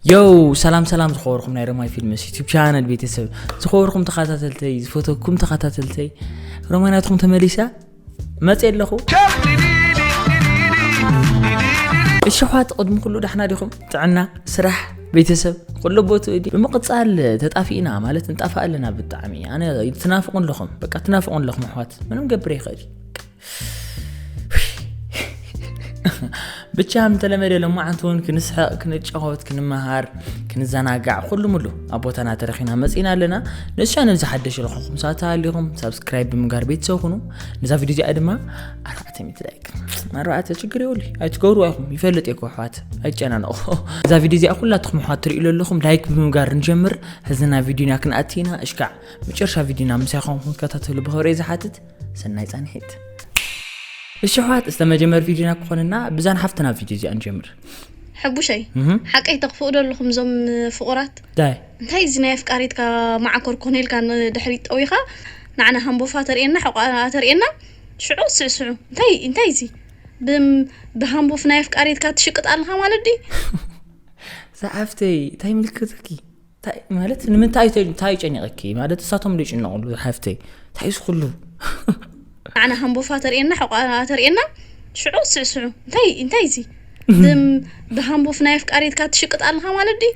ዮ ሰላም ሰላም ዝኸበርኩም ናይ ረማይ ፊልምስ ዩቱብ ቻነል ቤተሰብ፣ ዝኸበርኩም ተኸታተልተይ፣ ዝፈተኩም ተኸታተልተይ፣ ረማይ ናትኩም ተመሊሳ መጽእ ኣለኹ። እሽሓት ቅድሚ ኩሉ ዳሕና ዲኹም? ጥዕና፣ ስራሕ፣ ቤተሰብ ኩሉ ቦትኡ ድዩ? ብምቕጻል ተጣፊእና ማለት ንጣፋእ ኣለና ብጣዕሚ። ኣነ ትናፍቑ ኣለኹም፣ በቃ ትናፍቑ ኣለኹም ኣሕዋት። ምንም ገብር ይኽእል። ብቻ ምተለመደ ለማዓንቲ እውን ክንስሐቕ፣ ክንጫወት፣ ክንመሃር፣ ክንዘናጋዕ ኩሉ ሙሉ ኣብ ቦታና ተረኺና መጺና ኣለና። ንሻ ነዚ ሓደሽ ለኹም ሳታ ኣሊኹም ሳብስክራይብ ብምጋር ቤተሰብ ኩኑ። ነዛ ቪዲዮ እዚኣ ድማ ኣርባዕተ ሚእቲ ላይክ፣ ኣርባዕተ ችግር የብሉ ኣይትገብሩ ኣይኹም ይፈልጥ እየ ኣሕዋት ኣይጨናነቑ። እዛ ቪዲዮ እዚኣ ኩላትኹም ኣሕዋት ትርእዩ ኣለኹም ላይክ ብምጋር ንጀምር። ሕዝና ቪዲዮና ክንኣቲና እሽካዕ መጨረሻ ቪዲዮና ምሳይ ኾንኩም ክትከታተሉ ብኽብሪ ዝሓትት። ሰናይ ጻንሒት። እሺ ኣሕዋት፣ እስተ መጀመር ቪዲዮና ክኾንና ብዛን ሓፍትና ቪዲዮ እዚኣ ንጀምር። ሕቡሸይ፣ እህ። ሓቀይ ተኽፍኡ ዶ ኣለኹም እዞም ፍቑራት? ዳይ። እንታይ እዚ ናይ ኣፍቃሪትካ ማዓኮር ኮነ ኢልካ ንድሕሪት ጠዊኻ ንዓና ሃምቦፋ ተርእየና፣ ሕቋ ተርእየና? ሽዑ ስዕስዑ። እንታይ፣ እንታይ እዚ? ብም-፣ ብሃምቦፍ ናይ ኣፍቃሪትካ ትሽቅጥ ኣለኻ ማለት ድዩ? ዝሓፍተይ፣ እንታይ ምልክትኪ? እንታይ ማለት ንምንታይ ተ-፣ እንታይ ጨኒቐኪ? ማለት እሳቶም ዶ ይጭነቕሉ ሓፍተይ? እንታይ እዩ ዝኹሉ? ኣነ ሃምቦፋ ተርእየና፣ ሕቋ ተርእየና፣ ሽዑ ስዕስዑ። እንታይ፣ እንታይ እዚ? ብም-፣ ብሃምቦፍ ናይ ኣፍቃሪትካ ትሽቅጥ ኣለኻ ማለት ድዩ?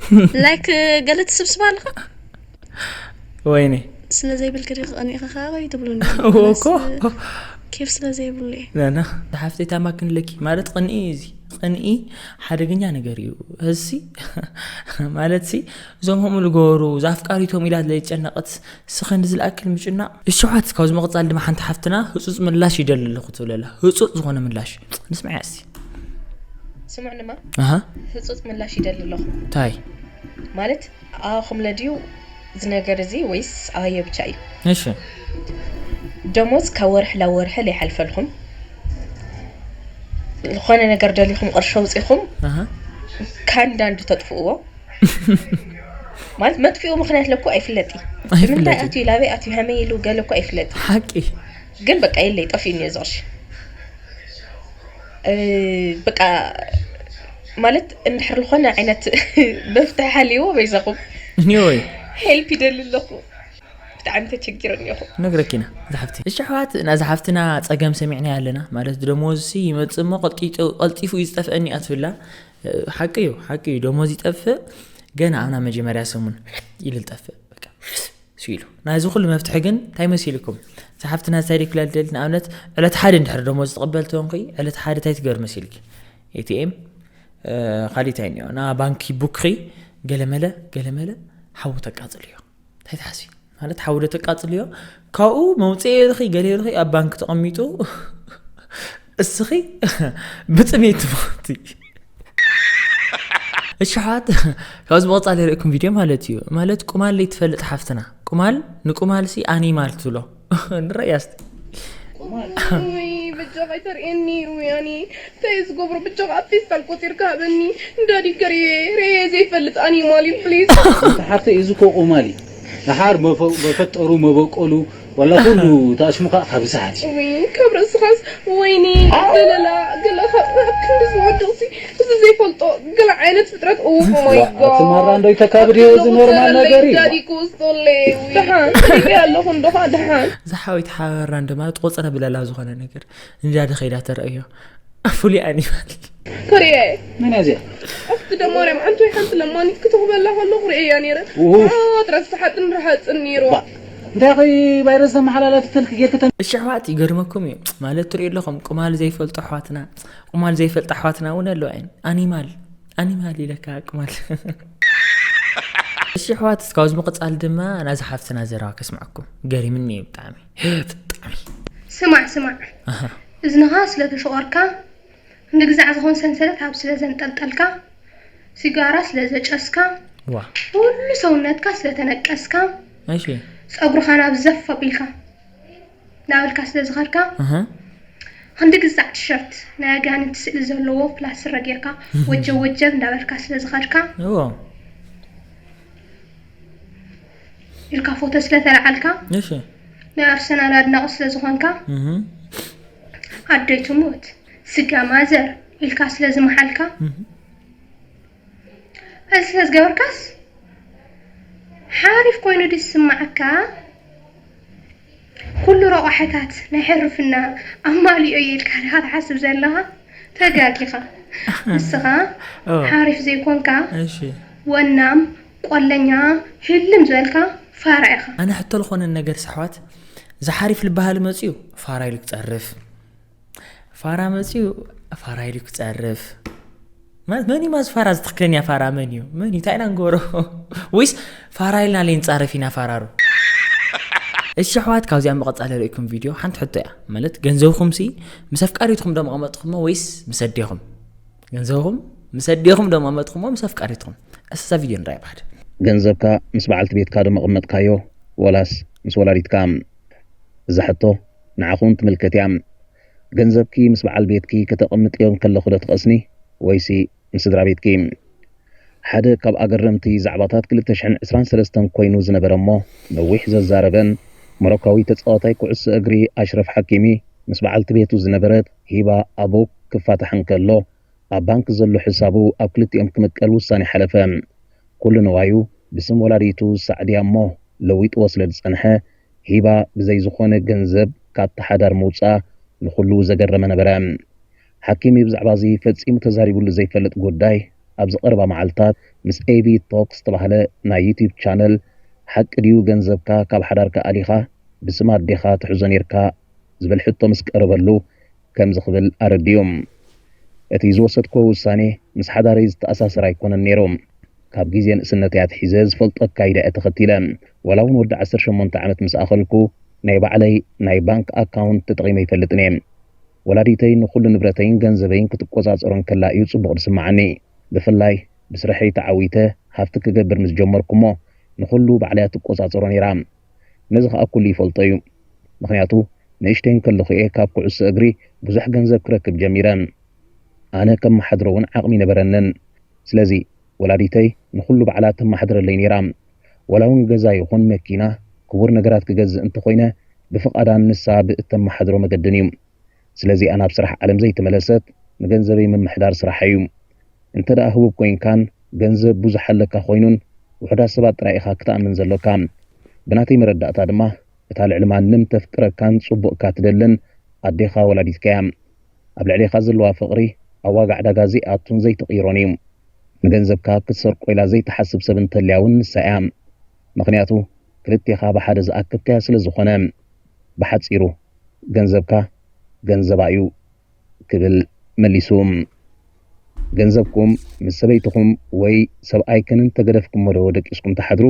ላይክ ገለ ትስብስብ ኣለኻ? ወይኔ። ስለ ዘይብልኪ ድዩ ክቐኒእኺ ከኣ ወይ ትብሉኒ? እዎ እኮ። ኬፍ ስለ ዘይብሉ እየ። ናና፣ ሓፍተይ ታማክን ለኪ። ማለት ቅንኢ እዩ እዚ። ቅንኢ ሓደገኛ ነገር እዩ። እዚ ማለት ሲ፣ እዞም ከምኡ ዝገበሩ፣ ዛፍቃሪቶም ኢላ ለይጨነቐት፣ ስኸንዲ ዝለኣክል ምጭናቕ። እሽሓት፣ ካብዚ ምቕጻል ድማ ሓንቲ ሓፍትና ህጹጽ ምላሽ ይደሊ ኣለኹ ትብል ኣላ። ህጹጽ ዝኾነ ምላሽ። ንስምዓያ እስቲ። ስምዕንማ፣ ኣሃ። ህጹጽ ምላሽ ይደሊ ኣለኹ። ታይ? ማለት፣ ኣኹም ለድዩ እዚ ነገር እዚ ወይስ ኣባየ ብቻ እዩ? እሺ። ደሞዝ ካብ ወርሒ ናብ ወርሒ ለይሓልፈልኩም፣ ዝኾነ ነገር ደሊኹም ቅርሺ ኣውጺኹም፣ ኣሃ። ካንዳንድ ተጥፍእዎ። ማለት መጥፊኡ ምኽንያት ለኩ ኣይፍለጥ እዩ። ኣይፍለጥ ብምንታይ እዩ። ኣትዩ፣ ላበይ ኣትዩ፣ ሃመይ ኢሉ ገለ እኮ ኣይፍለጥ እዩ። ሓቂ። ግን በቃ የለይ፣ ጠፊኡኒ እዩ እዚ ቅርሺ። እ፣ በቃ ማለት እንድሕር ዝኾነ ዓይነት መፍትሒ ሃልይዎ በይዛኹም እኒኦይ። ሄልፕ ይደሊ ኣለኹ። ብጣዕሚ ተቸጊረ እኒኹ። ነግረኪና ዝሓፍቲ። እሺ ኣሕዋት፣ ናዚ ሓፍትና ጸገም ሰሚዕናዮ ኣለና። ማለት ደሞዝሲ ይመጽእ እሞ ቀልጢጡ-፣ ቀልጢፉ እዩ ዝጠፍአኒ እያ ትብላ። ሓቂ እዩ፣ ሓቂ እዩ። ደሞዝ ይጠፍእ፣ ገና ኣብና መጀመርያ ሰሙን ኢሉ ዝጠፍእ። በቃ። ሱ ኢሉ። ናይዚ ኩሉ መፍትሒ ግን እንታይ መሲልኩም? ዝሓፍትና እንታይ ደይ ክላል ደሊ፣ ንኣብነት ዕለት ሓደ እንድሕር ደሞዝ ትቕበል ተኾንኪ፣ ዕለት ሓደ እንታይ ትገብር መሲልኪ? ኤ ቲ ኤም፣ እ፣ ካሊእ እንታይ እኒኦ? ና ባንኪ ቡክኺ፣ ገለመለ፣ ገለመለ፣ ሓዊ ተቃጽልዮ። እንታይ ትሓስቢ? ማለት ሓዊ ዶ ተቃጽልዮ? ካብኡ መውጽኢ የልኺ፣ ገለ የልኺ ኣብ ባንክ ተቐሚጡ፣ እስኺ ብጥሜት ትሞቲ። እሺ ኣሕዋት፣ ካብዚ ምቕጻል የርእየኩም ቪድዮ ማለት እዩ። ማለት ቁማል ለይትፈልጥ ሓፍትና። ቁማል፣ ንቁማል ሲ ኣኒማል ትብሎ። ንረእያ እስቲ። ውይ፣ ብጃኻ ኣይተርእየኒ፣ ውይ፣ ኣኒ፣ እንታይ እየ ዝገብሮ? ብጃኻ ኣብ ፌስታል ቆጺርካ ሃበኒ። እንዳዲ ከርእየ፣ ርእየ ዘይፈልጥ ኣኒማል እዩ፣ ፕሊዝ። ኣንታ ሓፍተይ፣ እዚ እኮ ቁማል እዩ። ደሓር መፈ-፣ መፈጠሩ፣ መበቆሉ፣ ዋላ ኩሉ ተኣሽሙ ከዓ ካብ ዝሓት እዩ። ውይ፣ ካብ ርእስኻስ፣ ወይኒ፣ ዘለላ፣ ገለኻ፣ ኣብ ክንዲ ዝወድቕሲ፣ እዚ ዘይፈልጦ፣ ገለ ዓይነት ፍጥረት፣ ኦ ማይ ዋ፣ ጋድ። ኣቲ ማራ እንዶ ይተካብድ እዩ፣ እዚ ኖርማል ነገር እዩ። ዳዲ ክውስጦለይ፣ ውይ። ደሓን፣ ሪኤ ኣለኹ እንዶ ኸዓ፣ ደሓን። ዝሓወይ ተሓባበርና እንዶ ማለት ቆጸረ ብለላ ዝኾነ ነገር። እንዳ ደኸይዳ ተርእዮ። ፍሉይ ኣኒማል። ኮሪየ። መን እያ እዚኣ? ኣቲ ደማርያም፣ ኣንቶይ ሓንቲ ለማኒት ክትኽበላ ከለኹ ርእየያ ነይረ። ውሁፍ። ኦ፣ ትረስሓጥን ረሃጽን ነይሩ። ባ-፣ እንታይ ኸይ ቫይረስ ተመሓላላፊ ተልክ ጌርክ ተን- እሺ ኣሕዋት፣ ይገርመኩም እዩ። ማለት ትርእዩ ኣለኹም፣ ቁማል ዘይፈልጡ ኣሕዋትና፣ ቁማል ዘይፈልጡ ኣሕዋትና እውን ኣለዋ እየን። ኣኒማል፣ ኣኒማል ኢለካ ቁማል። እሺ ኣሕዋት፣ እስካብ እዚ ምቕጻል ድማ ናዚ ሓፍትና ዘረባ ከስምዐኩም። ገሪምኒ እዩ ብጣዕሚ። ብጣዕሚ። ስማዕ፣ ስማዕ። ኣሃ። እዝንኻ ስለ ተሸቖርካ፣ ንግዛዕ ዝኾን ሰንሰለት ኣብ ስለ ዘንጠልጠልካ፣ ሲጋራ ስለ ዘጨስካ፣ ዋ። ኩሉ ሰውነትካ ስለ ተነቀስካ፣ እሺ። ጸጉርኻ ናብ ዘፍ ኣቢልካ፣ እናበልካ ስለ ዝኸድካ፣ ኣሃ። ክንዲ ግዛዕ ቲሸርት ናይ ኣጋንንቲ ስእሊ ዘለዎ ፕላስ ስረ ጌርካ፣ እህ። ወጀብ ወጀብ እንዳበልካ ስለ ዝኸድካ፣ እዎ። ኢልካ ፎቶ ስለ ተለዓልካ፣ እሺ። ናይ ኣርሰናል ኣድናቒ ስለ ዝኾንካ፣ እህ። ኣደይ ትሙት፣ ስጋ ማዘር ኢልካ ስለ ዝመሓልካ፣ እህ። እዚ ስለ ዝገበርካስ ሓሪፍ ኮይኑ ድዩ ዝስምዓካ? ኩሉ ረቋሕታት ናይ ሕርፍና ኣማሊኦ እየ ኢልካ ዲኻ ትሓስብ ዘለኻ? ተጋጊኻ። ንስኻ ኦ። ሓሪፍ ዘይኮንካ እሺ። ወናም፣ ቆለኛ፣ ህልም ዝበልካ ፋራ ኢኻ። ኣነ ሕቶ ልኾነን ነገር ሰሕዋት፣ ዝሓሪፍ ልበሃል መፅዩ ፋራ ኢሉ ክፀርፍ፣ ፋራ መፅዩ ፋራ ኢሉ ክፀርፍ። ማለት መን እዩ ማዝ ፋራ? ዝትክክለኛ ፋራ መን እዩ? መን እዩ? እንታይ ኢና ንገብሮ? ወይስ ፋራ ኢልና ለይ ንፃረፍ ኢና ፋራሩ? እሺ ኣሕዋት፣ ካብዚኣ መቐፃሊ ርእይኩም ቪድዮ ሓንቲ ሕቶ እያ። ማለት ገንዘብኹም ሲ ምስ ኣፍቃሪትኩም ዶ መቐመጥኹሞ ወይስ ምስ ኣዴኹም? ገንዘብኹም ምስ ኣዴኹም ዶ መቐመጥኹሞ ምስ ኣፍቃሪትኩም? እስሳ ቪድዮ ንርኣይ ብሓደ። ገንዘብካ ምስ በዓልቲ ቤትካ ዶ መቐመጥካዮ ወላስ ምስ ወላዲትካ? እዛ ሕቶ ንዓኹም ትምልከት እያ። ገንዘብኪ ምስ በዓል ቤትኪ ከተቐምጥዮ እንከለኹ ዶ ትቐስኒ ወይሲ ምስ ስድራ ቤትኪ? ሓደ ካብ ኣገረምቲ ዛዕባታት ክልተ ሽሕን ዕስራን ሰለስተን ኮይኑ ዝነበረ እሞ ነዊሕ ዘዛረበን ሞሮካዊ ተጻዋታይ ኩዕሶ እግሪ ኣሽረፍ ሓኪሚ ምስ በዓልቲ ቤቱ ዝነበረት ሂባ ኣቡክ ክፋታሕ እንከሎ ኣብ ባንክ ዘሎ ሕሳቡ ኣብ ክልቲኦም ክምቀል ውሳኔ ሓለፈ። ኩሉ ንዋዩ ብስም ወላዲቱ ሳዕድያ እሞ ለዊጥዎ ስለ ዝጸንሐ ሂባ ብዘይ ዝኾነ ገንዘብ ካብቲ ሓዳር ምውጻኣ ንኹሉ ዘገረመ ነበረ። ሓኪሚ ብዛዕባ እዚ ፈጺሙ ተዛሪቡሉ ዘይፈልጥ ጉዳይ ኣብዚ ቀረባ መዓልታት ምስ ኤቢ ቶክ ዝተባህለ ናይ ዩቲዩብ ቻነል ሓቂ ድዩ ገንዘብካ ካብ ሓዳርካ ኣሊኻ ብስም ኣዴኻ ትሕዞ ኔርካ ዝብል ሕቶ ምስ ቀረበሉ ከምዚ ክብል ኣረዲኡ። እቲ ዝወሰድክዎ ውሳኔ ምስ ሓዳረይ ዝተኣሳሰር ኣይኮነን ነይሩ። ካብ ግዜ ንእስነተይ ኣትሒዘ ዝፈልጦ ኣካይዳ እየ ተኸቲለ። ዋላ እውን ወዲ ዓሰርተ ሸሞንተ ዓመት ምስ ኣኸልኩ ናይ ባዕለይ ናይ ባንክ ኣካውንት ተጠቒመ ኣይፈልጥን እየ። ወላዲተይ ንኹሉ ንብረተይን ገንዘበይን ክትቆጻጸሮ እንከላ እዩ ጽቡቕ ዝስምዓኒ። ብፍላይ ብስርሐይ ተዓዊተ ሃፍቲ ክገብር ምስ ጀመርኩ እሞ ንኹሉ ባዕለይ እያ ትቆጻጸሮ ነይራ። ነዚ ኸኣ ኩሉ ይፈልጦ እዩ። ምኽንያቱ ንእሽተይ እንከለኹ እየ ካብ ኩዕሶ እግሪ ብዙሕ ገንዘብ ክረክብ ጀሚረ። ኣነ ከመሓድሮ እውን ዓቕሚ ኣይነበረንን። ስለዚ ወላዲተይ ንኹሉ ባዕላ ተመሓድረለይ ነይራ። ዋላ እውን ገዛ ይኹን መኪና፣ ክቡር ነገራት ክገዝእ እንተኾይነ ብፍቓዳን ንሳ ብእተመሓድሮ መገድን እዩ። ስለዚ ኣነ ኣብ ስራሕ ዓለም ዘይተመለሰት ንገንዘበይ ምምሕዳር ስራሓ እዩ። እንተ ደኣ ህቡብ ኮይንካን ገንዘብ ብዙሕ ኣለካ ኮይኑን ውሑዳት ሰባት ጥራይ ኢኻ ክትኣምን ዘሎካ። ብናተይ መረዳእታ ድማ እታ ልዕሊ ማንም ተፍቅረካን ጽቡቕካ ትደልን ኣዴኻ ወላዲትካ እያ። ኣብ ልዕሌኻ ዘለዋ ፍቕሪ ኣብ ዋጋ ዕዳጋ ዘይኣቱን ዘይትቕይሮን እዩ። ንገንዘብካ ክትሰርቆ ኢላ ዘይትሓስብ ሰብ እንተልያ እውን ንሳ እያ። ምኽንያቱ ክልቴኻ ብሓደ ዝኣከብካያ ስለ ዝኾነ። ብሓጺሩ ገንዘብካ ገንዘባ እዩ ክብል መሊሱ። ገንዘብኩም ምስ ሰበይትኹም ወይ ሰብኣይክን እንተገደፍኩሞ ዶ ደቂስኩም ትሓድሩ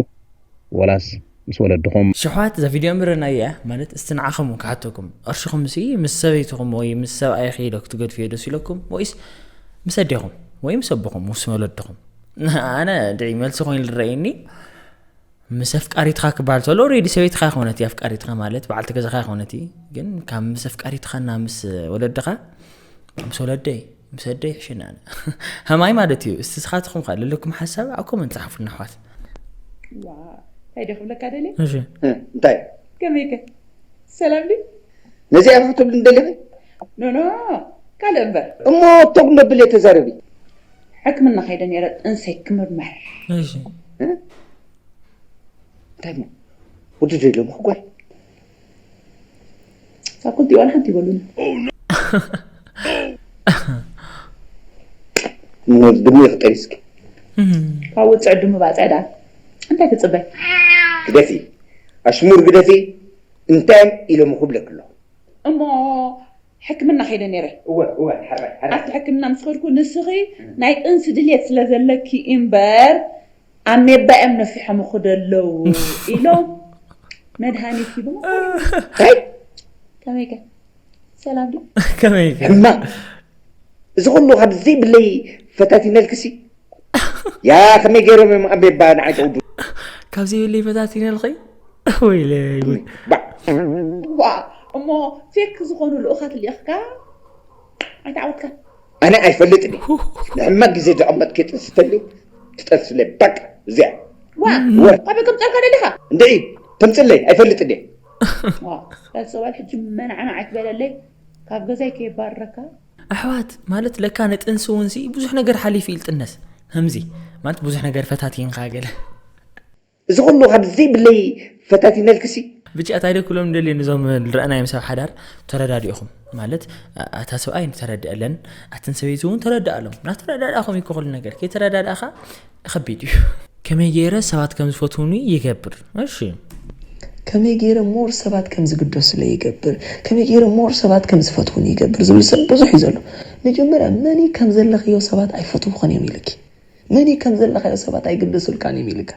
ወላስ ምስ ወለድኹም? ሽሕዋት እዛ ቪድዮ ምርናይ እያ ማለት እስቲ ንዓኹም ክሓተኩም ቅርሽኹም ሲ ምስ ሰበይትኹም ወይ ምስ ሰብኣይኺ ዶ ክትገድፍዮ ደስ ኢለኩም ወይስ ምስ ኣዴኹም ወይ ምስ ኣቦኹም ምስ ወለድኹም? ኣነ ድዒ መልሲ ኮይኑ ዝረኣየኒ ምስ ኣፍቃሪትኻ ክበሃል ተሎ ኦልሬዲ ሰበይትኻ ይኾነት ኣፍቃሪትኻ ማለት በዓልቲ ገዛኻ ይኾነት ግን ካብ ምስ ኣፍቃሪትኻና ምስ ወለድኻ ምስ ወለደይ ምስ ኣደይ ይሕሸና ኣነ ሃማይ ማለት እዩ እስቲ ስኻትኹም ካ ለለኩም ሓሳብ ኣብ ኮመንት ጸሓፉልና ኣሕዋት እንታይ ደ ክብለካ ደልየ እንታይ ከመይከ ሰላም ድዩ ነዚኣ ክትብሊ እንደለኺ ኖኖ ካልእ እምበር እሞ ቶግ ነብል የተዛረቢ ሕክምና ከይደ ነረ ጥንሰይ ክምርመር እሺ እንታይ ሞ ወዲ ዶ ኢሎም ክጓይ ሳብ ክልቲኡ ዋላ ሓንቲ ይበሉኒ ድሞ ይኽጠን እስኪ ካብ ውፅዕ ድምባ ፀዳ እንታይ ትፅበይ ግደፊ ኣሽሙር ግደፊ እንታይ ኢሎም ክብለክ ኣለኹ እሞ ሕክምና ከይደ ነረ እወ እወ ሓራይ ሓራይ ኣብቲ ሕክምና ምስ ከድኩ ንስኺ ናይ ጥንሲ ድልየት ስለ ዘለኪ እምበር ኣሜባ እዮም ነፊሖም ክደ ኣለዉ ኢሎም መድሃኒት ሂቦም ታይ ከመይከ ሰላም ዶ ከመይ ሕማቕ እዚ ኩሉ ካብ ዘይብለይ ፈታቲነልክሲ ያ ከመይ ገይሮም እዮም ኣሜባ ንዓይ ተውዱ ካብ ዘይብለይ ፈታቲነልኸይ ወይለይ ወይ ባዕ ዋ እሞ ፌክ ዝኾኑ ልኡኻት ልኢኽካ ኣይተዓወትካን ኣነ ኣይፈልጥን እየ ንሕማቕ ግዜ ዘቐመጥክ ጥንሲ ተልዩ ትጠንስለ በቃ እዚኣ ዋ ወ- ካበይ ከምፀልካ ደሊኻ እንድዒ ተምፅለይ ኣይፈልጥን እየ ዋ በል ሰባል ሕጂ መናዕናዕ ኣይትበለለይ ካብ ገዛይ ከየባርረካ ኣሕዋት ማለት ለካ ንጥንሲ እውን ሲ ብዙሕ ነገር ሓሊፉ ኢልጥነስ ከምዚ ማለት ብዙሕ ነገር ፈታቲንካ ገለ እዚ ኩሉ ካብ ዘይብለይ ፈታቲነልክሲ ብቻ እንታይ ዶ ክሎም ደልዩ ንዞም ዝረኣናዮም ሰብ ሓዳር ተረዳዲእኹም ማለት ኣታ ሰብኣይ ተረድአለን ኣትን ሰበይቲ እውን ተረድኣሎም ናተረዳዳእኹም እዩ ኩሉ ነገር ከይተረዳዳእኻ ከቢድ እዩ ከመይ ገይረ ሰባት ከም ዝፈትውኒ ይገብር እሺ ከመይ ገይረ ሞር ሰባት ከም ዝግደሱለ ይገብር ከመይ ገይረ ሞር ሰባት ከም ዝፈትውኒ ይገብር ዝብል ሰብ ብዙሕ እዩ ዘሎ መጀመርያ መኒ ከም ዘለኽዮ ሰባት ኣይፈትውኾን እዮም ኢልኪ መኒ ከም ዘለኻዮ ሰባት ኣይግደሱልካን እዮም ኢልካ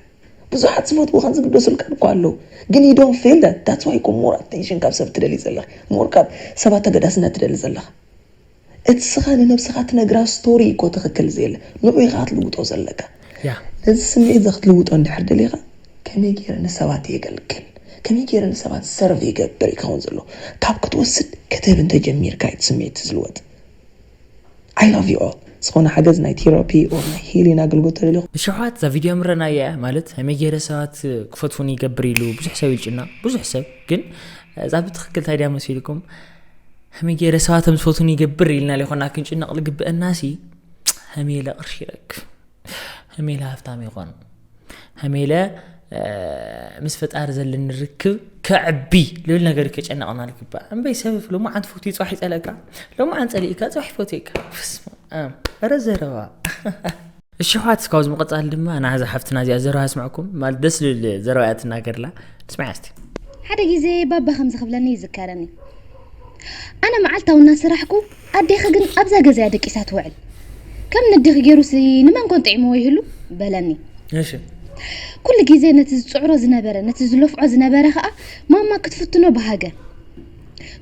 ብዙሓት ዝፈትውኻን ዝግደሱልካን እኮ ኣለዉ ግን you don't feel that that's why እኮ more attention ካብ ሰብ ትደሊ ዘለኽ more ካብ ሰባት ተገዳስነት ትደሊ ዘለኻ እቲ ስኻ ንነብስኻ ትነግራ ስቶሪ እኮ ትኽክል ዘየለ ንዑ ኢኻ ክትልውጦ ዘለካ ያ ነዚ ስምዒት እዚ ክትልውጦ እንድሕር ደሊኻ ከመይ ገይረ ንሰባት የገልግል ከመይ ገይረ ንሰባት ሰርቭ ይገብር ይኸውን ዘሎ ካብ ክትወስድ ክትህብ እንተጀሚርካ እቲ ስምዒት ዝልወጥ I love you all ዝኾነ ሓገዝ ናይ ቴራፒ or ናይ ሂሊን ኣገልግሎት ተደሊኹም ብሽውሓት እዛ ቪድዮ ምረናያ እያ ማለት ከመይ ገይረ ሰባት ክፈትፉን ይገብር ኢሉ ብዙሕ ሰብ ይልጭና ብዙሕ ሰብ ግን እዛ ብትኽክል እንታይ ድያ መሲልኩም ከመይ ገይረ ሰባት ከም ዝፈትፉን ይገብር ኢልና ዘይኮና ክንጭነቕ ዝግብአና ሲ ከመይ ኢለ ቅርሺ ይረክብ ከመይ ኢለ ሃፍታም ይኾን ከመይ ኢለ ምስ ፈጣሪ ዘለኒ ርክብ ከዕቢ ልብል ነገር ከጨነቕና ዝግባእ እምበይ ሰብ ሎማዓንቲ ፈትዩ ፅባሕ ይፀለእካ ሎማዓንቲ ፀሊእካ ፅባሕ ይፈትየካ በስመ ኣብ ኧረ ዘረባ እሺ ኣሕዋት እስካብ እዚ ምቕፃል ድማ ናዛ ሓፍትና እዚኣ ዘረባ ስምዕኩም ማለት ደስ ዝብል ዘረባ እያ ትናገርላ ንስምዓ እስቲ ሓደ ግዜ ባባ ከምዚ ክብለኒ ይዝከረኒ ኣነ መዓልታዊ እናሰራሕኩ ኣዴኺ ግን ኣብዛ ገዛ እያ ደቂሳ ትውዕል ከም ነዴኺ ገይሩሲ ንመን ኮን ጥዒምዎ ይህሉ በለኒ እሺ ኩሉ ግዜ ነቲ ዝፅዕሮ ዝነበረ ነቲ ዝለፍዖ ዝነበረ ከዓ ማማ ክትፍትኖ በሃገ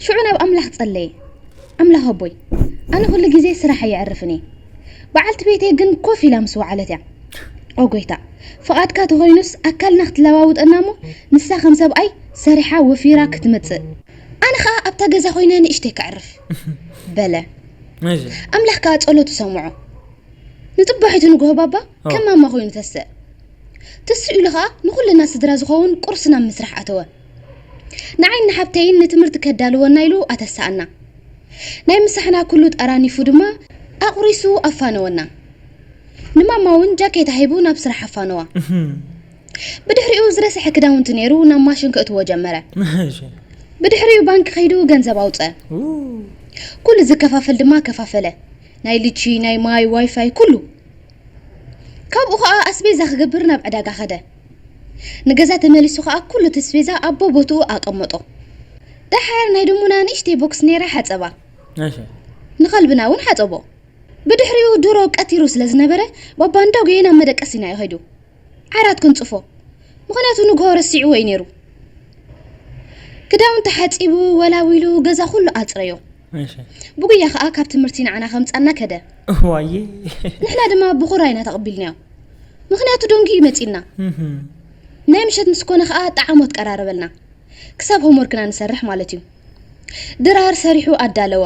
ሽዑ ናብ ኣምላኽ ጸለየ ኣምላኽ ኣቦይ ኣነ ኩሉ ግዜ ስራሕ ኣየዕርፍን እየ በዓልቲ ቤተይ ግን ኮፍ ኢላ ምስ ወዓለት እያ ኦ ጎይታ ፍቓድካ ተኾይኑስ ኣካልና ክትለዋውጠና እሞ ንሳ ከም ሰብኣይ ሰሪሓ ወፊራ ክትመጽእ ኣነ ኸኣ ኣብታ ገዛ ኮይነ ንእሽተይ ከዕርፍ በለ እሺ ኣምላኽ ከኣ ጸሎቱ ሰምዖ ንጽባሒቱ ንግሆ ባባ ከም ማማ ኮይኑ ተስእ ትስኡ ኢሉ ኸኣ ንኹልና ስድራ ዝኸውን ቁርሲ ናብ ምስራሕ ኣተወ ንዓይን ንሓብተይን ንትምህርቲ ከዳልወና ኢሉ ኣተሳኣና ናይ ምሳሕና ኩሉ ጠራኒፉ ድማ ኣቑሪሱ ኣፋነወና ንማማ እውን ጃኬታ ሂቡ ናብ ስራሕ ኣፋነዋ ብድሕሪኡ ዝረስሐ ክዳውንቲ ነይሩ ናብ ማሽን ክእትዎ ጀመረ ብድሕሪኡ ባንኪ ከይዱ ገንዘብ ኣውፀ ኩሉ ዝከፋፈል ድማ ከፋፈለ ናይ ልቺ ናይ ማይ ዋይፋይ ኩሉ ካብኡ ከዓ ኣስቤዛ ክገብር ናብ ዕዳጋ ከደ ንገዛ ተመሊሱ ከዓ ኩሉ ተስቤዛ ኣብ ቦቦትኡ ኣቀመጦ ደሓር ናይ ድሙና ንእሽተይ ቦክስ ነይራ ሓፀባ ንኸልብና እውን ሓፀቦ ብድሕሪኡ ድሮ ቀቲሩ ስለ ዝነበረ ባባ እንዳጎየ ናብ መደቀሲና እዩ ከይዱ ዓራት ክንፅፎ ምኽንያቱ ንግሆ ረሲዕዎ እዩ ነይሩ ክዳውንቲ ሓፂቡ ወላዊሉ ገዛ ኩሉ ኣፅረዮ ብጉያ ከዓ ካብ ትምህርቲ ንዓና ከምፃና ከደ ዋየ ንሕና ድማ ብኹራ ኢና ተቐቢልናዮ ምኽንያቱ ደንጊ እዩ መፂና ናይ ምሸት ምስ ኮነ ከዓ ጣዕሞት ቀራረበልና ክሳብ ሆምወርክና ንሰርሕ ማለት እዩ ድራር ሰሪሑ ኣዳለወ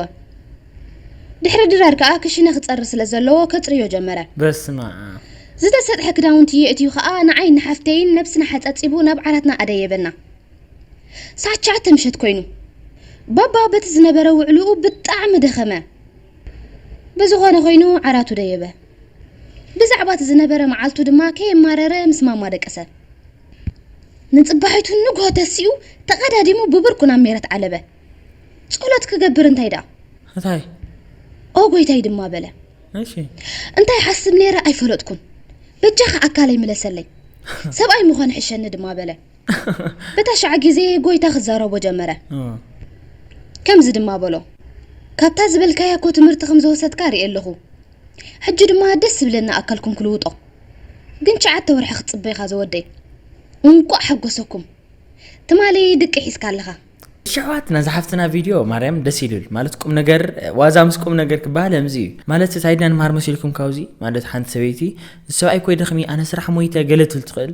ድሕሪ ድራር ከዓ ክሽነ ክፀሪ ስለ ዘለዎ ከፅርዮ ጀመረ በስመ ዝተሰጥሐ ክዳውንቲ የእትዩ ከዓ ንዓይ ንሓፍተይን ነብስና ሓፀፂቡ ናብ ዓራትና ኣደየበና ሰዓት ትሽዓተ ምሸት ኮይኑ ባባ በቲ ዝነበረ ውዕልኡ ብጣዕሚ ደኸመ ብዝኾነ ኮይኑ ዓራቱ ደየበ ብዛዕባ እቲ ዝነበረ መዓልቱ ድማ ከየማረረ ምስ ማማ ደቀሰ ንፅባሒቱ ንግሆ ተሲኡ ተቐዳዲሙ ብብርኩ ናብ ሜረት ዓለበ ጸሎት ክገብር እንታይ ደኣ እንታይ ኦ ጎይታይ ድማ በለ እሺ እንታይ ሓስብ ነይረ ኣይፈለጥኩን በጃኻ ኣካለይ ምለሰለይ ሰብኣይ ምዃን ሕሸኒ ድማ በለ በታ ሻዕ ግዜ ጎይታ ክዛረቦ ጀመረ ከምዚ ድማ በሎ ካብታ ዝበልካያ እኮ ትምህርቲ ከም ዝወሰድካ ርኢ ኣለኹ ሕጂ ድማ ደስ ዝብለኒ ኣካልኩም ክልውጦ ግን ትሽዓተ ወርሒ ክትፅበ ኢኻ ዝወደይ እንቋዕ ሓጎሰኩም ትማሊ ድቂ ሒዝካ ኣለኻ ሸዋት ናዛ ሓፍትና ቪድዮ ማርያም ደስ ይልብል ማለት ቁም ነገር ዋዛ ምስ ቁም ነገር ክበሃል ምዚ እዩ ማለት እንታይ ድና ንመሃር መሲልኩም ካብዚ ማለት ሓንቲ ሰበይቲ ሰብኣይ ኮይ ደኽሚ ኣነ ስራሕ ሞይተ ገለ ትብል ትኽእል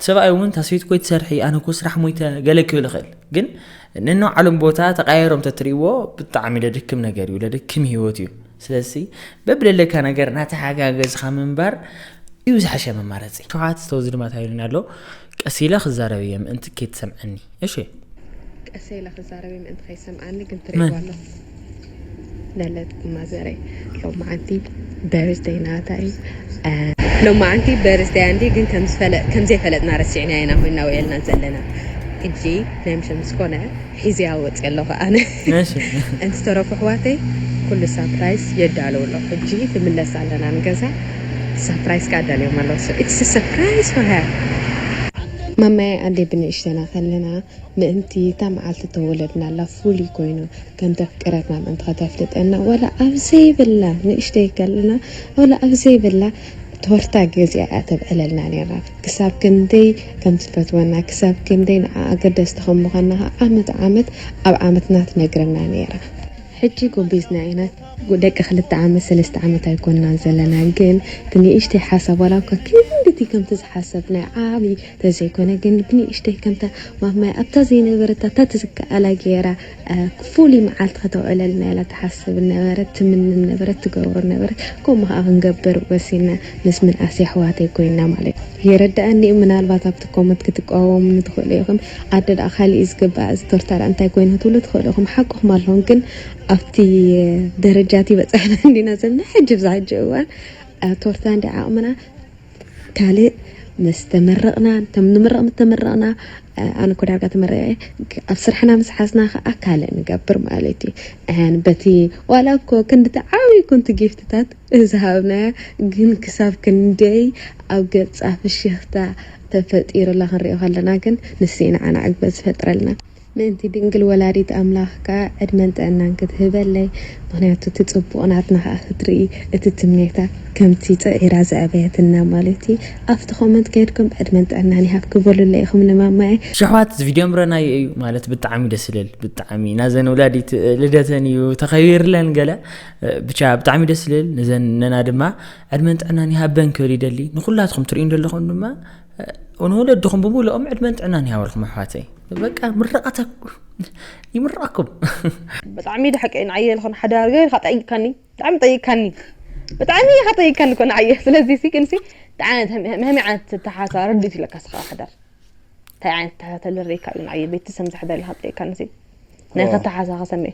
ሰብኣይ እውን እታ ሰበይቲ ኮይ ትሰርሒ ኣነ ኮ ስራሕ ሞይተ ገለ ክብል ይኽእል ግን ነንባዕሎም ቦታ ተቃየሮም ተትሪእዎ ብጣዕሚ ለድክም ነገር እዩ ለድክም ህይወት እዩ ስለዚ በብደለካ ነገር ናተሓጋገዝኻ ምንባር እዩ ዝሓሸ መማረፂ ሸውዓት ዝተወዚ ድማ ታይሉኒ ኣሎ ቀስ ኢለ ክዛረብ እየ ምእንቲ ከይትሰምዐኒ እሺ ቀስ ኢለ ክዛረብ እየ ምእንቲ ከይሰምዓኒ ግን ትርእይዋ ኣሎ ለለት ማዘረይ ሎማዓንቲ በርዝደይ ናታ እዩ። ሎማዓንቲ በርዝደይ ኣንዲ ግን ከም ዝፈለ- ከም ዘይፈለጥና ረሲዕና ኢና ኮይና ውዒልና ዘለና። ሕጂ ናይ ምሸት ምስ ኮነ ሒዝያ ወፅእ ኣለኹ ኣነ። እሺ። እንተተረፉ ኣሕዋተይ ኩሉ ሳፕራይዝ የዳለዉ ኣለኹ። ሕጂ ትምለስ ኣለና ንገዛ። ሳፕራይዝ ከኣ ኣዳልዮም ኣለዉ። So it's a surprise for her። ማማይ ኣደይ ብንእሽተና ከለና ምእንቲ እታ መዓልቲ ተወለድናላ ፍሉይ ኮይኑ ከም ተፍቅረትና ምእንቲ ከተፍልጠና ዋላ ኣብ ዘይብላ ንእሽተይ ከለና ዋላ ኣብ ዘይብላ ቶርታ ገዚኣ እያ ተብዕለልና ነይራ። ክሳብ ክንደይ ከም ትፈትወና ክሳብ ክንደይ ንዓ ኣገደስቲ ከም ምዃንና ከዓ ዓመት ዓመት ኣብ ዓመትና ትነግረና ነይራ። ሕጂ ጎቢዝና ኢና። ደቂ ክልተ ዓመት ሰለስተ ዓመት ኣይኮንና ዘለና ግን እቲ ንእሽተይ ሓሳብ ዋላ እኳ ክንድቲ ከምቲ ዝሓሰብናዮ ዓብዪ ተዘይኮነ ግን ብንእሽተይ ከምታ ማማይ ኣብታ ዘይነበረታ እታ ትዝከኣላ ገይራ ፍሉይ መዓልቲ ከተውዕለልና ኢላ ትሓስብ ነበረት ትምንን ነበረት ትገብሮ ነበረት። ከምኡ ከዓ ክንገብር ወሲና ምስ ምንኣስ ኣሕዋተይ ኮይና ማለት እዩ። ይረዳእኒ እዩ ምናልባት ኣብቲ ኮመንት ክትቃወሙኒ ትኽእሉ ኢኹም። ኣደ ደኣ ካሊእ እዩ ዝግባእ እዚ ቶርታ ደኣ እንታይ ኮይኑ ክትብሉ ትኽእሉ ኢኹም። ሓቅኹም ኣለኹም ግን ኣብቲ ደረጃ እቲ በፃሕና እንዲና ዘለና ሕጂ ብዛ ሕጂ እዋን ቶርታ እንዲ ዓቕምና ካልእ ምስ ተመረቕና ከም ንምረቕ ምስ ተመረቕና ኣነ እኮ ዳርጋ ተመረቐ ኣብ ስራሕና ምስ ሓዝና ከዓ ካልእ ንገብር ማለት እዩ። ን በቲ ዋላ እኮ ክንድቲ ዓብዪ ኩንቲ ጊፍትታት ዝሃብናያ ግን ክሳብ ክንደይ ኣብ ገፃ ፍሽኽታ ተፈጢሩላ ክንሪኦ ከለና ግን ንሱ እዩ ንዓና ዕግበት ዝፈጥረልና። ምእንቲ ድንግል ወላዲት ኣምላኽ ከኣ ዕድመን ጥዕናን ክትህበለይ፣ ምኽንያቱ እቲ ጽቡቕ ናትና ከኣ ክትርኢ እቲ ትምኔታ ከምቲ ጽዒራ ዘዕበየትና ማለት እዩ። ኣብቲ ኮመንት ከይድኩም ዕድመን ጥዕናን ይሃብኪ በሉለይ ኢኹም ንማማየ። ሽሕዋት እዚ ቪድዮ ምረናዮ እዩ ማለት ብጣዕሚ ደስ ዝብል ብጣዕሚ ናዘን ወላዲት ልደተን እዩ ተኸቢርለን ገለ ብቻ ብጣዕሚ ደስ ዝብል ንዘን ነና ድማ ዕድመን ጥዕናን ይሃበን ክብል ይደሊ ንኩላትኩም ትርእዩ ዘለኹም ድማ ንወለድኹም ብምልኦም ዕድመን ጥዕናን ይሃበልኩም ኣሕዋተይ። በቃ ምርቃተ ይምረቃኩም። ብጣዕሚ ደሓቀ ንዓየ ልኾን ሓዳር ገይርካ ጠይቅካኒ ብጣዕሚ ጠይቅካኒ ብጣዕሚ ኢኻ ጠይቅካኒ እኮ ንዓየ ስለዚ ሲ ግን ሲ እንታይ ዓይነት መ- መ- መ- መ- ዓይነት ተሓሳ ረድት ኢለካ ስኻ ሓዳር እንታይ ዓይነት ተሓሳ ተልረካ እዩ ንዓየ ቤተሰብ ምስ ሓዳር ኢኻ ጠይቅካኒ ሲ ናይ ከተሓሳ ከሰመ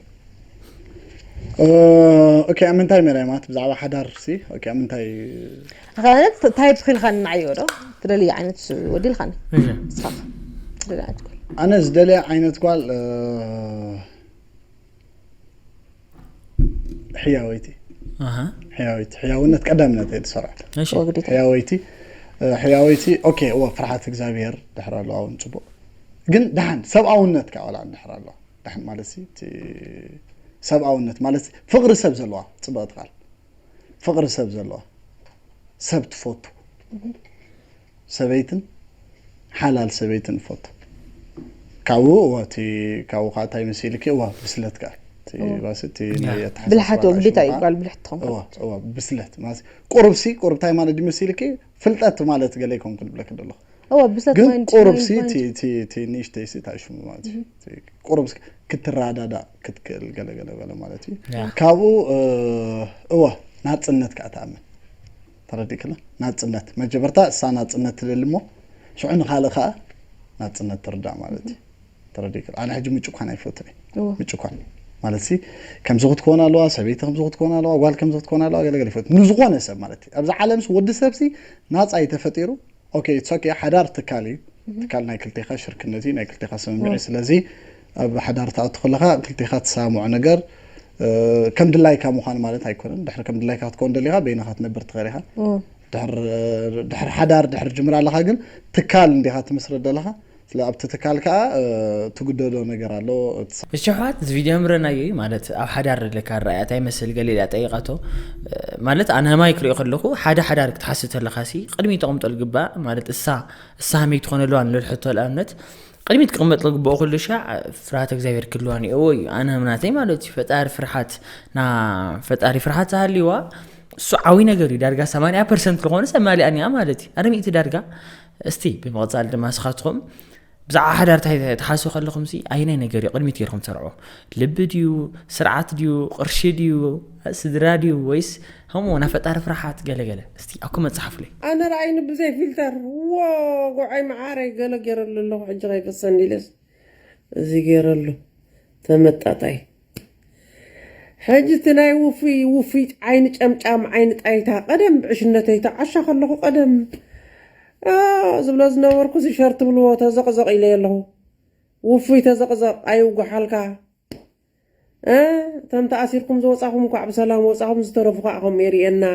ኦኬ ኣብ ምንታይ መርያ ማለት ብዛዕባ ሓዳር ሲ ኦኬ ኣብ ምንታይ ኣኸነት ታይፕ ክልካ ንዓየ ዶ ትደልየ ዓይነት ወዲ ኢልካኒ እሺ። ስኻ ትደልየ ዓይነት ጓል ኣነ ዝደልየ ዓይነት ጓል እ፣ ሕያወይቲ ኣሃ ሕያወይቲ ሕያውነት ቀዳምነት እየ ዝሰርዐ እሺ ወግዲት ሕያወይቲ እ፣ ሕያወይቲ ኦኬ እወ ፍርሓት እግዚኣብሔር ድሕር ኣለዋ እውን ፅቡቅ ግን ደሓን ሰብኣውነት ከዓ ዋላ ድሕር ኣለዋ ደሓን ማለት ሲ እቲ ሰብኣውነት ማለት ፍቅሪ ሰብ ዘለዋ ፅብቅቲ ቃል ፍቅሪ ሰብ ዘለዋ ሰብ ትፈቱ ሰበይትን ሓላል ሰበይትን እፈቱ ካብኡ እዋ እቲ ካብኡ ከዓ እንታይ መሲልኪ እዋ ብስለት ከዓ እቲ ባስ እቲ ናይ ኣተሓሳስባ ብልሓት ራእሲ ወግዲት እዩ ከዓ ጓል ብልሕቲ ትኸውን እዋ እዋ ብስለት ማለት ቁርብሲ ቁርብታይ ማለት ድዩ መሲልኪ ፍልጠት ማለት ገለ ይኮንኩ ንብለክ ዘለኹ እዋ ብሰት ግን ማይንድ- ቁርብሲ ማይንድ- እቲ- እቲ- እቲ ንእሽተይ ሲ እንታይ ሽሙ ማለት እዩ እቲ ቁርብሲ ክትረዳዳእ ክትክእል ገለገለ ገለ ማለት እዩ ያ። ካብኡ እ፣ እወ ናፅነት ከዓ ትኣምን ተረዲእክላ ናፅነት መጀመርታ እሳ ናፅነት ትደሊ እሞ ሽዑ ንካልእ ከዓ ናፅነት ትርዳእ ማለት እዩ ተረዲእክላ ኣነ ሕጂ ምጭኳን ኣይፈትን እወ። ምጭኳን ማለት ሲ ከምዚ ክትኮን ኣለዋ ሰበይቲ ከምዚ ክትኮን ኣለዋ ጓል ከምዚ ክትኮን ኣለዋ ገለገለ ይፈት ንዝኮነ ሰብ ማለት እዩ ኣብዚ ዓለምስ ወዲ ሰብሲ ናፃ እዩ ተፈጢሩ ኦኬ it's okay ሓዳር ትካል እዩ ትካል ናይ ክልቴኻ ሽርክነት እዩ ናይ ክልቴኻ ስምምዕ እዩ ስለዚ ኣብ ሓዳር ትኣቱ ከለኻ ክልቴኻ ትሰማምዖ ነገር እ፣ ከም ድላይካ ምዃን ማለት ኣይኮነን ድሕሪ ከም ድላይካ ክትከውን ደሊኻ በይንኻ ትነብር ትኽእል ኢኻ ድሕር ድሕር ሓዳር ድሕር ጅምር ኣለኻ ግን ትካል እንዲኻ ትምስረት ዘለኻ ስለ ኣብቲ ትካል ከዓ እ፣ ትጉደሎ ነገር ኣሎ እቲ እሸሓት እዚ ቪድዮ ምረናዮ እዩ ማለት ኣብ ሓዳር ዘለካ ራእያ እንታይ መስል ገለ ኢላ ጠይቃቶ እ፣ ማለት ኣነ ህማይ ክሪኦ ከለኹ ሓደ ሓዳር ክትሓስብ ተለካ ሲ ቅድሚ ተቐምጦ ልግባእ ማለት እሳ እሳ ሃመይ ትኾነ ኣለዋ ንልሕቶ ንኣብነት ቅድሚት ክቕመጥ ዝግብኦ ኩሉ ሻዕ ፍርሃት እግዚኣብሔር ክህልዋ እኒኦዎ እዩ ኣነ እምናተይ ማለት እዩ ፈጣሪ ፍርሓት ና ፈጣሪ ፍርሓት ዝሃልይዋ እሱ ዓብይ ነገር እዩ ዳርጋ ሰማንያ ፐርሰንት ዝኾነ ሰብ ማሊኣ እኒኣ ማለት እዩ ኣረ ሚእቲ ዳርጋ እስቲ ብምቕፃል ድማ ስኻትኹም ብዛዕባ ሓዳር እንታይ ትሓስቡ ከለኹም ሲ ኣየናይ ነገር እዩ ቅድሚት ገይርኩም ትሰርዖ ልቢ ድዩ ስርዓት ድዩ ቅርሺ ድዩ ስድራ ድዩ ወይስ ከምኡ ናብ ፈጣሪ ፍርሓት ገለገለ እስቲ ኣብ ኮመንት ጸሓፉለይ ኣነ ረኣይኒ ብዘይ ፊልተር ዎ ጎዓይ መዓረይ ገለ ገይረሉ ኣለኹ ሕጂ ከይፈሰኒ ኢለስ እዚ ገይረሉ ተመጣጣይ ሕጂ እቲ ናይ ውፉይ ውፉይ ዓይኒ ጨምጫም ዓይኒ ጣይታ ቀደም ብዕሽነተይ ተዓሻ ከለኹ ቀደም ዝብሎ ዝነበርኩ ሽር ትብልዎ ተዘቕዘቕ ኢለ ኣለኹ። ውፉይ ተዘቕዘቕ ኣይውጉሓልካ። እቶም ተኣሲርኩም ዝወፃኹም እንኳዕ ብሰላም ወፃኹም፣ ዝተረፉ ከዓ ከም የርእየና።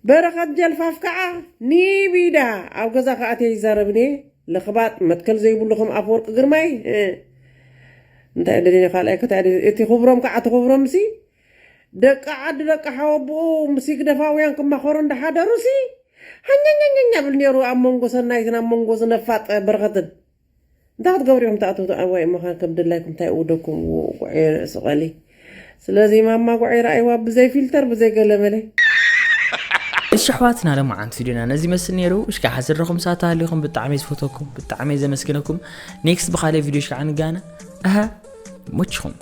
በረኸት ጀልፋፍ ከዓ ኒቢዳ ኣብ ገዛ ከኣትየ ይዛረብን እየ። ለኽባጥ መትከል ዘይብሉ ከም ኣፈወርቂ ግርማይ እንታይ ደሊኒ ካልኣይ ከታይ እቲ ክብሮም ከዓ እቲ ክብሮም ሲ ደቂ ዓዲ ደቂ ሓወብኡ ምስ ይግደፋውያን ክማኸሩ እንዳሓደሩ ሲ ሃኛኛኛኛ ብል ነይሩ ኣብ መንጎ ሰናይትን ኣብ መንጎ ዝነፋጥ በረኸትን። እንታይ ክትገብሩ ኢኹም ትኣትዉ? ኣዋይ እሞ ከም ድላይኩም እንታይ እውደኩም? ጉዕየ ርእሲ ቀሊ። ስለዚ ማማ ጉዕየ ረኣይዋ ብዘይ ፊልተር ብዘይ ገለመለ። እሺ ኣሕዋትና፣ ለማዓንቲ ቪድዮና ነዚ ይመስል ነይሩ። እሽካ ሓዝረኹም ሳታ ሃሊኹም ብጣዕሚ ዝፈተኩም ብጣዕሚ ዘመስግነኩም። ኔክስት ብኻልእ ቪድዮ እሽካ ንጋና። ኣሃ ሞችኹም።